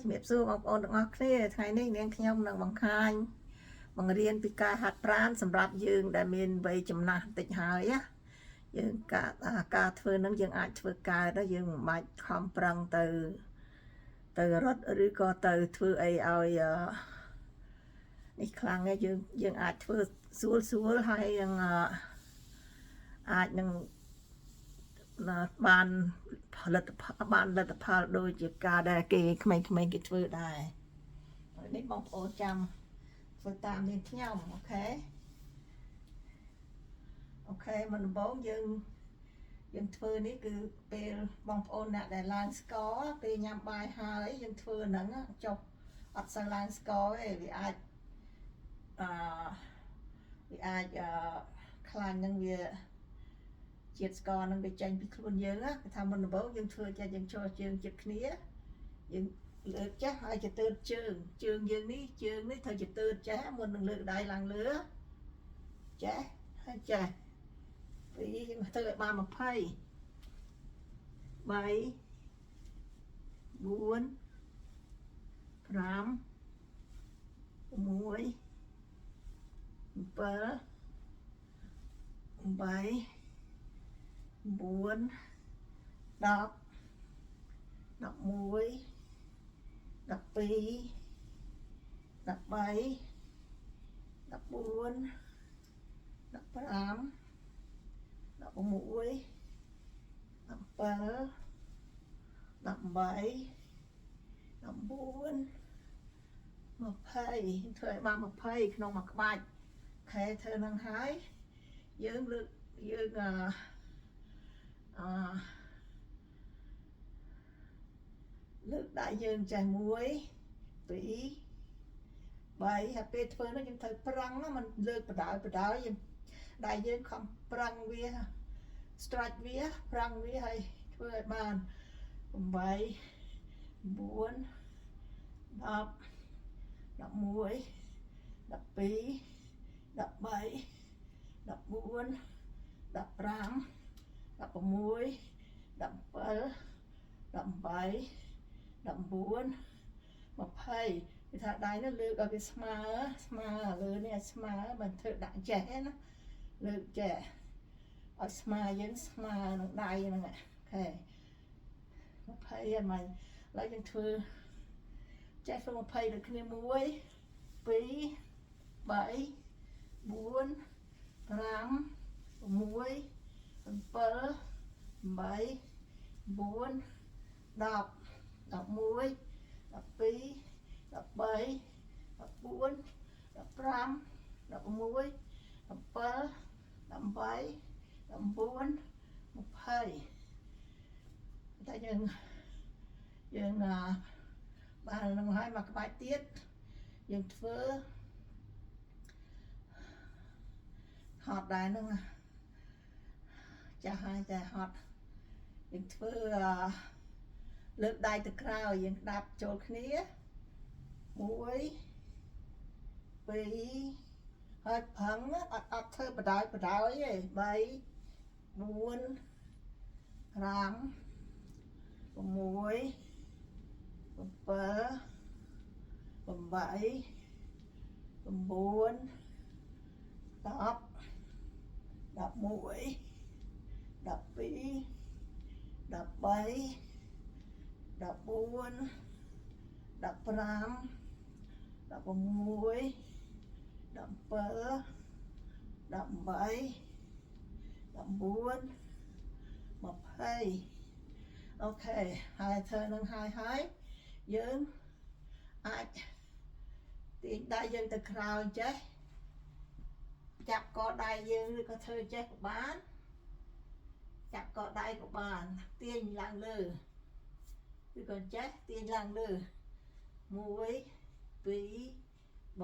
ជំរាបសួរបងប្អូនទាំងអស់គ្នាថ្ងៃនេះនាងខ្ញុំនឹងបង្ហាញបង្រៀនពីការហាត់ប្រាណសម្រាប់យើងដែលមានវ័យចំណាស់បន្តិចហើយណាយើងការការធ្វើនឹងយើងអាចធ្វើកើតដែរយើងមិនបាច់ខំប្រឹងទៅទៅរត់ឬក៏ទៅធ្វើអីឲ្យអឺនេះខ្លាំងទេយើងយើងអាចធ្វើស្រួលស្រួលហើយនឹងអឺអាចនឹង បានផលិតផលបានលទ្ធផលដូចជាការដែលគេក្មេងៗគេធ្វើដែរហើយនេះបងប្អូនចាំធ្វើតាមនាងខ្ញុំ okay okay មុនដំបូងយើងយើងធ្វើនេះគឺពេលបងប្អូនអ្នកដែលឡើងស្ករពេលញ៉ាំបាយហើយយើងធ្វើហ្នឹងចុះអត់សូវឡើងស្ករទេវាអាចអឺវាអាចអឺខ្លាញ់ហ្នឹងវា ជាតិស្ករនឹងវាចេញពីខ្លួនយើងណាគេថាមុនដំបូងយើងធ្វើចេះយើងចូលជើងជិតគ្នាយើងលើកចេះហើយចទើតជើងជើងយើងនេះជើងនេះត្រូវចទើតចេះមុននឹងលើកដៃឡើងលើចេះហើយចេះពីយើងធ្វើឲ្យបាន20 3 4 5 6 7 8 9 10 11 12 13 14 15 16 17 18 19 20ធ្វើឲ្យបាន20ក្នុងមួយក្បាច់ខែធ្វើនឹងហើយយើងលើកយើងអឺអឺលើកដៃយើងចេះ1 2 3ហើយពេលធ្វើនោះយើងត្រូវប្រឹងណាមិនលើកបដ ாய் បដ ாய் យើងដៃយើងខំប្រឹងវា stretch វាប្រឹងវាហើយធ្វើឲ្យបាន8 9 10 11 12 13 14 15 16 17 18 19 20គេថាដៃនោះលើកឲ្យវាស្មើស្មើលើនេះឲ្យស្មើមិនធ្វើដាក់ចេះណាលើកចេះឲ្យស្មើយើងស្មើនឹងដៃហ្នឹង okay 20ហ្នឹងមកឥឡូវយើងធ្វើចេះធ្វើ20ដូចគ្នា1 2 3 4 5 6 7 8 9 10 11 12 13 14 15 16 17 18 19 20តែយើងយើងអបាននឹងហើយមកក្បាច់ទៀតយើងធ្វើហត់ដែរហ្នឹងចាស់ហើយតែហត់យើងធ្វើលើកដៃទៅក្រោយយើងក្តាប់ចូលគ្នា1 2ហើយប្រឹងអត់អត់ធ្វើបដ ாய் បដ ாய் ទេ3 4 5 6 7 8 9 10 11 12 13 14 15 16 17 18 19 20 okay ហើយធ្វើនឹងហើយហើយយើងអាចទាញដៃយើងទៅក្រោយចេះចាប់កដៃយើងឬក៏ធ្វើចេះក៏បានចាប់កដៃក៏បានទាញឡើងលើឬក៏ចេះទាញឡើងលើ1 2 3 4 5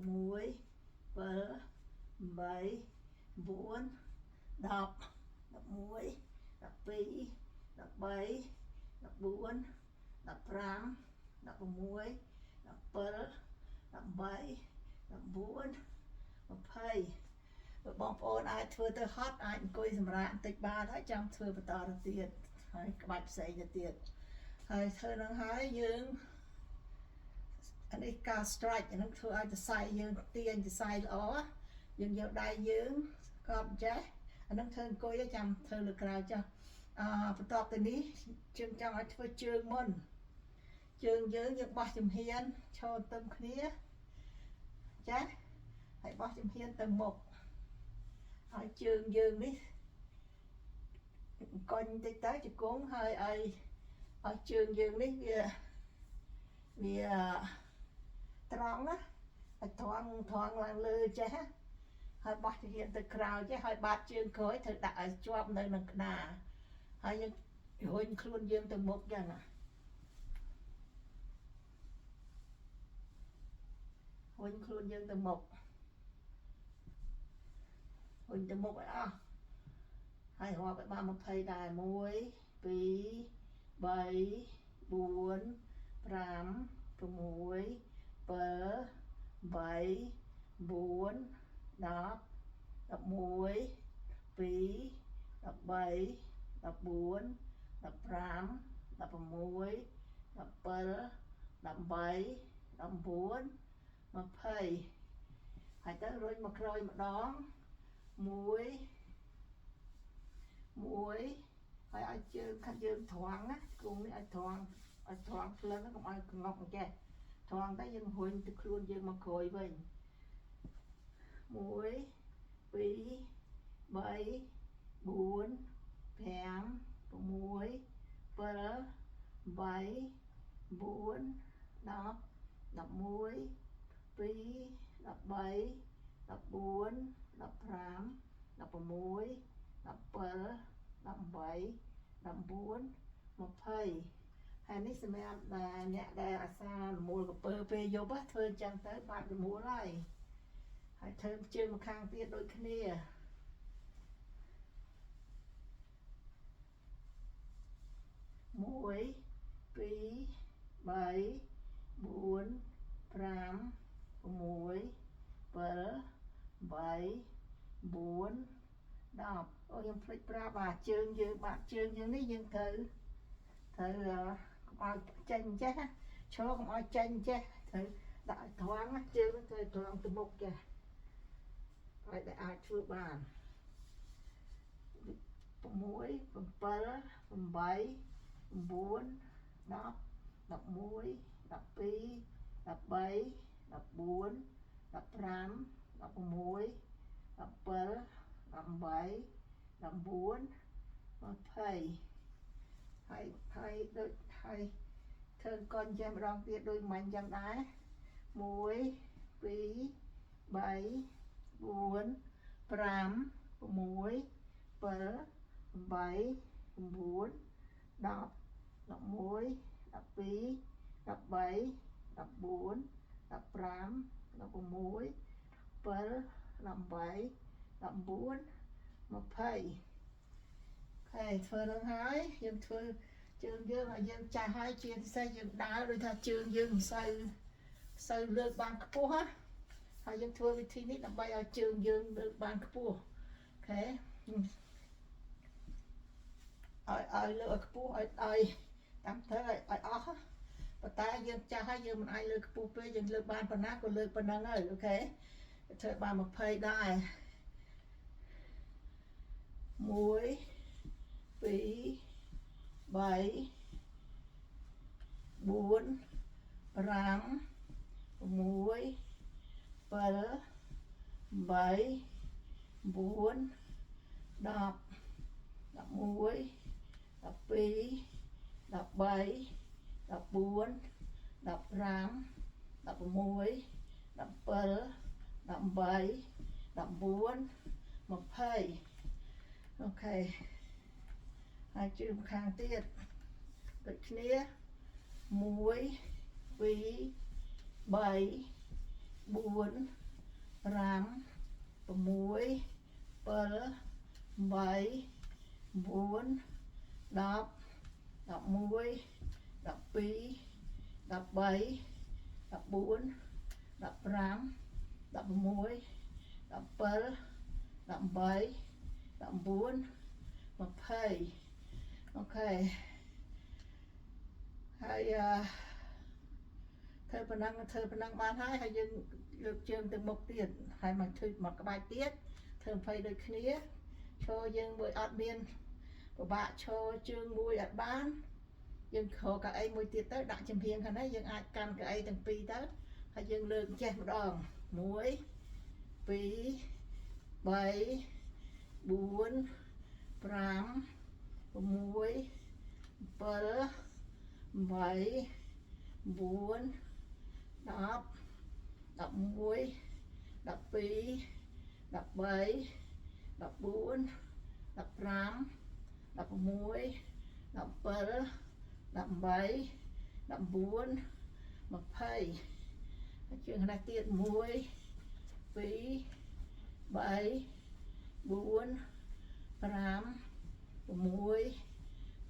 6 7 8 9 10 11 12 13 14 15 16 17 18 19 20បើបងប្អូនអាចធ្វើទៅហត់អាចអង្គុយសម្រាកបន្តិចបានហើយចាំធ្វើបន្តទៅទៀត។ ហើយក្បាច់ផ្សេងទៅទៀតហើយធ្វើនឹងហើយយើងអានេះការ stretch អានឹងធ្វើឲ្យសរសៃយើងទាញសរសៃល្អយើងយកដៃយើងកប់ចេះអានឹងធ្វើអង្គុយចាំធ្វើលើក្រោយចុះអឺបន្ទាប់ទៅនេះជើងចង់ឲ្យធ្វើជើងមុនជើងយើងយើងបោះជំហានឈរទឹមគ្នាចាហើយបោះជំហានទៅមុខហើយជើងយើងនេះអង្គុញតិចទៅជង្គង់ហើយឲ្យឲ្យជើងយើងនេះវាវាត្រង់ណាឲ្យត្រង់ត្រង់ឡើងលើចេះហើយបោះជំហានទៅក្រោយចេះហើយបាតជើងក្រោយត្រូវដាក់ឲ្យជាប់នៅនឹងក្តារហើយយើងរុញខ្លួនយើងទៅមុខចឹងណារុញខ្លួនយើងទៅមុខរុញទៅមុខឲ្យអស់ហើយរាប់ឲ្យបាន20ដែរ1 2 3 4 5 6 7 8 9 10 11 2 13 14 15 16 17 18 19 20ហើយទៅរុញមកក្រោយម្ដង1 1ហើយឲ្យជើងខាងយើងត្រង់ណាគង់នេះឲ្យត្រង់ឲ្យត្រង់ភ្លឹងកុំឲ្យកងុកអញ្ចេះត្រង់ទៅយើងរុញទៅខ្លួនយើងមកក្រោយវិញ1 2 3 4 5 6 7 8 9 10 11 2 13 14 15 16 17 18 19 20ហើយនេះសម្រាប់អ្នកដែលអាសារមូលកពើពេលយប់ធ្វើអញ្ចឹងទៅបាត់រមួលហើយហើយធ្វើជើងម្ខាងទៀតដូចគ្នា1 2 3 4 5 6 7 8 9 10អូខ្ញុំភ្លេចប្រាប់អាជើងយើងបាក់ជើងយើងនេះយើងត្រូវត្រូវកុំឲ្យចេញចេះឈរកុំឲ្យចេញចេះត្រូវដាក់ឲ្យត្រង់ណាជើងនឹងត្រូវត្រង់ទៅមុខចេះឲ្យដែលអាចធ្វើបាន6 7 8 9 10 11 12 13 14 15 16 17 18 19 20ហើយហើយដូចហើយធ្វើកុនចេះម្ដងទៀតដូចមិញចឹងដែរ1 2 3 4 5 6 7 8 9 10 11 12 13 14 15 16 7 18 19 20ហើយធ្វើនឹងហើយយើងធ្វើជើងយើងឲ្យយើងចាស់ហើយជាពិសេសយើងដើរដូចថាជើងយើងមិនសូវសូវលើកបានខ្ពស់ណាហើយយើងធ្វើវិធីនេះដើម្បីឲ្យជើងយើងលើកបានខ្ពស់ okay ឲ្យឲ្យលើកឲ្យខ្ពស់ឲ្យឲ្យតាមធ្វើឲ្យឲ្យអស់ប៉ុន្តែយើងចាស់ហើយយើងមិនអាចលើកខ្ពស់ពេកយើងលើកបានប៉ុណ្ណាក៏លើកប៉ុណ្ណឹងហើយ okay ធ្វើបាន20ដែរ1 2 3 4 5 6 7 8 9 10 11 12 13 14 15 16 17 18 19 20 okay ហើយជើងខាងទៀតដូចគ្នា1 2 3 4 5 6 7 8 9 10 11 12 13 14 15 16 17 18 19 20 Okay ហើយអឺធ្វើប៉ុណ្ណឹងធ្វើប៉ុណ្ណឹងបានហើយហើយយើងលើកជើងទៅមុខទៀតហើយមកធ្វើមកក្បាច់ទៀតធ្វើ20ដូចគ្នាឈរយើងមួយអត់មានពិបាកឈរជើងមួយអត់បានយើងក្រកៅអីមួយទៀតទៅដាក់ចំហៀងខាងនេះយើងអាចកាន់កៅអីទាំងពីរទៅហើយយើងលើកចេះម្ដង1 2 3 4 5 6 7 8 9 10 11 12 13 14 15 16 17 18 19 20ហើយជើងនេះទៀត1 2 3 4 5 6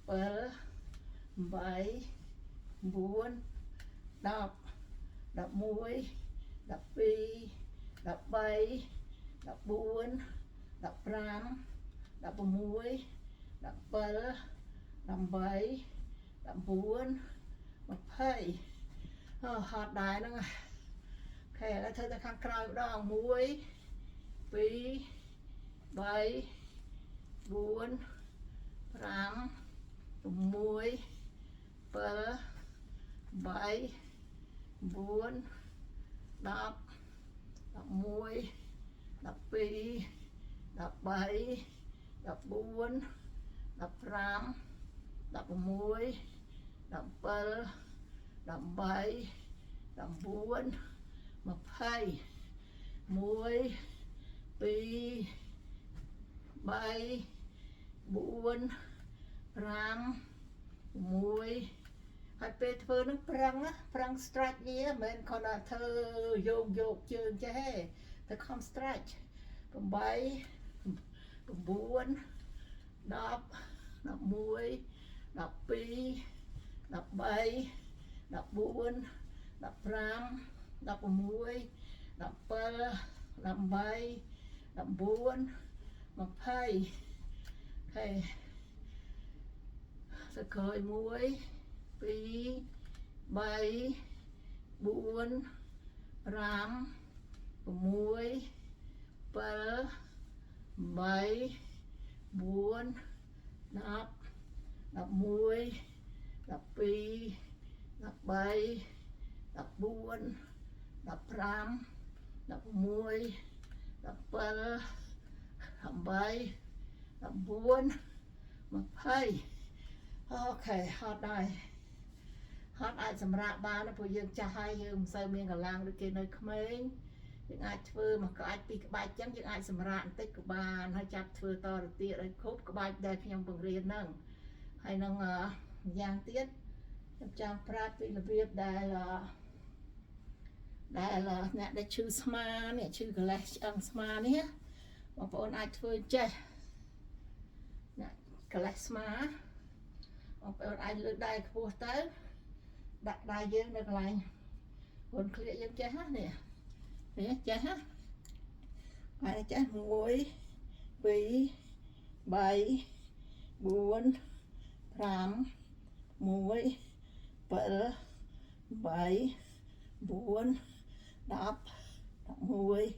7 8 9 10 11 12 13 14 15 16 17 18 19 20អឺហត់ដែរហ្នឹង okay ឥឡូវធ្វើទៅខាងក្រោយម្ដង1 2 3 4 5 6 7 8 9 10 11 12 13 14 15 16 17 18 19 20 1 2 3 4 5 6ហើយពេលធ្វើនឹងប្រឹងណាប្រឹង stretch វាមិនមែនគ្រាន់តែធ្វើយោកយកជើងចេះទេតែខំ stretch 8 9 10 11 12 13 14 15 16 17 18 19 20 okay សក្រោយ1 2 3 4 5 6 7 8 9 10 11 12 13 14 15 16 17 18 19 20 okay ហត់ដែរហត់អាចសម្រាប់បានព្រោះយើងចាស់ហើយយើងមិនសូវមានកម្លាំងដូចគេនៅក្មេងយើងអាចធ្វើមកក្បាច់ពីរក្បាច់ចឹងយើងអាចសម្រាប់បន្តិចក៏បានហើយចាប់ធ្វើតទៅទៀតឲ្យគ្រប់ក្បាច់ដែលខ្ញុំបង្រៀនហ្នឹងហើយនឹងយ៉ាងទៀតខ្ញុំចង់ប្រាប់ពីរបៀបដែលដែលអ្នកដែលឈឺស្មានេះឈឺកលេសឆ្អឹងស្មានេះបងប្អូនអាចធ្វើចេះអ្នកកលេសស្មាបងប្អូនអាចលើកដៃខ្ពស់ទៅដាក់ដៃយើងនៅកន្លែងហ៊ុនក្លៀកយើងចេះណានេះនេះចេះណាហើយចេះ1 2 3 4 5 6 7 8 9 10 11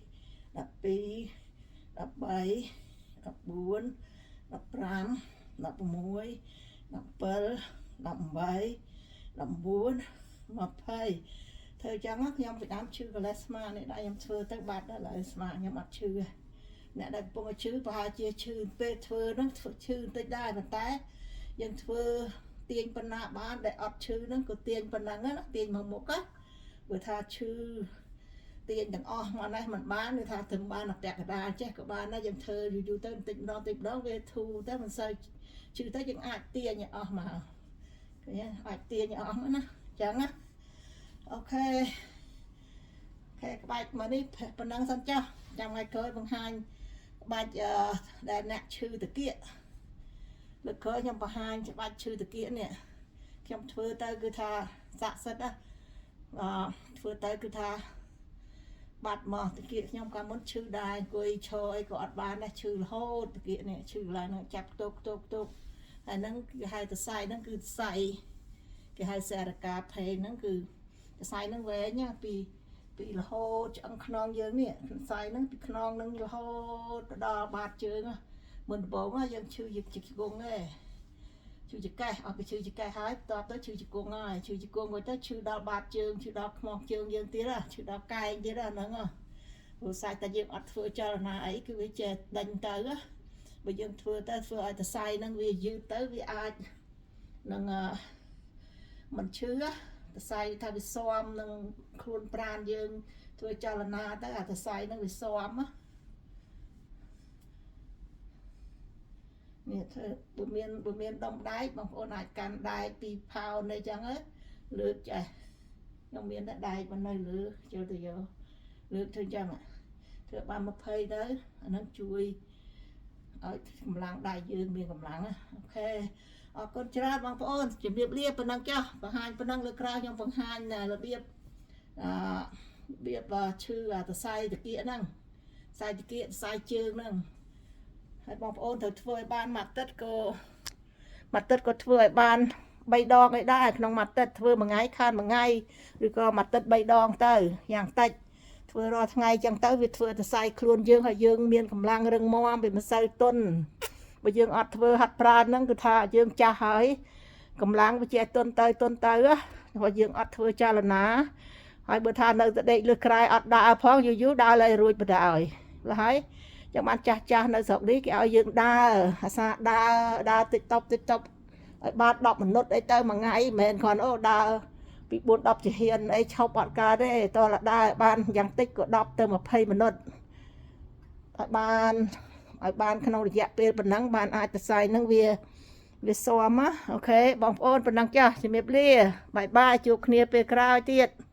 12 13 14 15 16 17 18 19 20ធ្វើចឹងខ្ញុំពីដើមឈឺកលេសស្មានេះដែរខ្ញុំធ្វើទៅបាត់ដល់ហើយស្មាខ្ញុំអត់ឈឺទេអ្នកដែលកំពុងតែឈឺប្រហែលជាឈឺពេលធ្វើហ្នឹងធ្វើឈឺបន្តិចដែរប៉ុន្តែយើងធ្វើទាញប៉ុណ្ណាបានដែលអត់ឈឺហ្នឹងក៏ទាញប៉ុណ្ណឹងណាទាញមកមុខណាបើថាឈឺទាញទាំងអស់មកនេះមិនបានគឺថាត្រឹមបានតែពាក់កណ្ដាលចេះក៏បានដែរយើងធ្វើយូរយូរទៅបន្តិចម្ដងតិចម្ដងវាធូរទៅមិនសូវឈឺទៅយើងអាចទាញឲ្យអស់មកឃើញទេអាចទាញឲ្យអស់មកណាអញ្ចឹងណា okay okay ក្បាច់មកនេះប៉ុណ្ណឹងសិនចុះចាំថ្ងៃក្រោយបង្ហាញក្បាច់អឺដែលអ្នកឈឺតាគៀកលើកក្រោយខ្ញុំបង្ហាញក្បាច់ឈឺតាគៀកនេះខ្ញុំធ្វើទៅគឺថាស័ក្តិសិទ្ធណាអឺធ្វើទៅគឺថាបាត់មកតាគៀកខ្ញុំកាលមុនឈឺដែរអង្គុយឈរអីក៏អត់បានដែរឈឺរហូតតាគៀកនេះឈឺឡើងហ្នឹងចាប់ខ្ទោកខ្ទោកខ្ទោក ហើយហ្នឹងគេហៅសរសៃហ្នឹងគឺសរសៃគេហៅ sciatica pain ហ្នឹងគឺសរសៃហ្នឹងវែងណាពីពីរហូតឆ្អឹងខ្នងយើងនេះសរសៃហ្នឹងពីខ្នងហ្នឹងរហូតទៅដល់បាតជើងណាមុនដំបូងណាយើងឈឺយើងជង្គង់ទេឈឺចង្កេះអស់ពីឈឺចង្កេះហើយបន្ទាប់ទៅឈឺជង្គង់ហើយឈឺជង្គង់រួចទៅឈឺដល់បាតជើងឈឺដល់ខ្នោះជើងយើងទៀតណាឈឺដល់កែងទៀតហ្នឹងហ៎ព្រោះសាច់តែយើងអត់ធ្វើចលនាអីគឺវាចេះដេញទៅណាបើយើងធ្វើទៅធ្វើឲ្យសរសៃហ្នឹងវាយឺតទៅវាអាចនឹងអឺមិនឈឺណាសរសៃថាវាស៊ាំនឹងខ្លួនប្រាណយើងធ្វើចលនាទៅអាសរសៃហ្នឹងវាស៊ាំណានេះធ្វើបើមានបើមានដុំដែកបងប្អូនអាចកាន់ដែកពីផោនអីចឹងទៅលើកចេះខ្ញុំមានតែដែកមកនៅលើចូលទៅយកលើកធ្វើចឹងធ្វើបាន20ទៅអាហ្នឹងជួយឲ្យកម្លាំងដៃយើងមានកម្លាំងណាOK អរគុណច្រើនបងប្អូនជំរាបលាប៉ុណ្ណឹងចុះបង្ហាញប៉ុណ្ណឹងលើក្រោយខ្ញុំបង្ហាញរបៀបអឺរបៀបឈឺអាសរសៃតាគៀកហ្នឹងសរសៃតាគៀកសរសៃជើងហ្នឹងហើយបងប្អូនត្រូវធ្វើឲ្យបានមួយអាទិត្យក៏មួយអាទិត្យក៏ធ្វើឲ្យបាន3ដងអីដែរក្នុងមួយអាទិត្យធ្វើមួយថ្ងៃខានមួយថ្ងៃឬក៏មួយអាទិត្យ3ដងទៅយ៉ាងតិចធ្វើរាល់ថ្ងៃចឹងទៅវាធ្វើសរសៃខ្លួនយើងឲ្យយើងមានកម្លាំងរឹងមាំវាមិនសូវទន់បើយើងអត់ធ្វើហាត់ប្រាណហ្នឹងគឺថាយើងចាស់ហើយកម្លាំងវាចេះទន់ទៅទន់ទៅព្រោះយើងអត់ធ្វើចលនាហើយបើថានៅតែដេកលើក្រែអត់ដើរផងយូរយូរដើរលែងរួចបណ្ដោយលហើយចឹងបានចាស់ចាស់នៅស្រុកនេះគេឲ្យយើងដើរអាសាដើរដើរតិចតប់តិចតប់ឲ្យបាន10មិនិតអីទៅមួយថ្ងៃមិនមែនគ្រាន់អូដើរពី4 10ជាហ៊ានអីឈប់អត់កើតទេតោះដើរបានយ៉ាងតិចក៏10ទៅ20មិនិតឲ្យបានឲ្យបានក្នុងរយៈពេលប៉ុណ្ណឹងបានអាចសរសៃហ្នឹងវាវាស៊ាំណាOK បងប្អូនប៉ុណ្ណឹងចាស់ជំរាបលា bye bye ជួបគ្នាពេលក្រោយទៀត។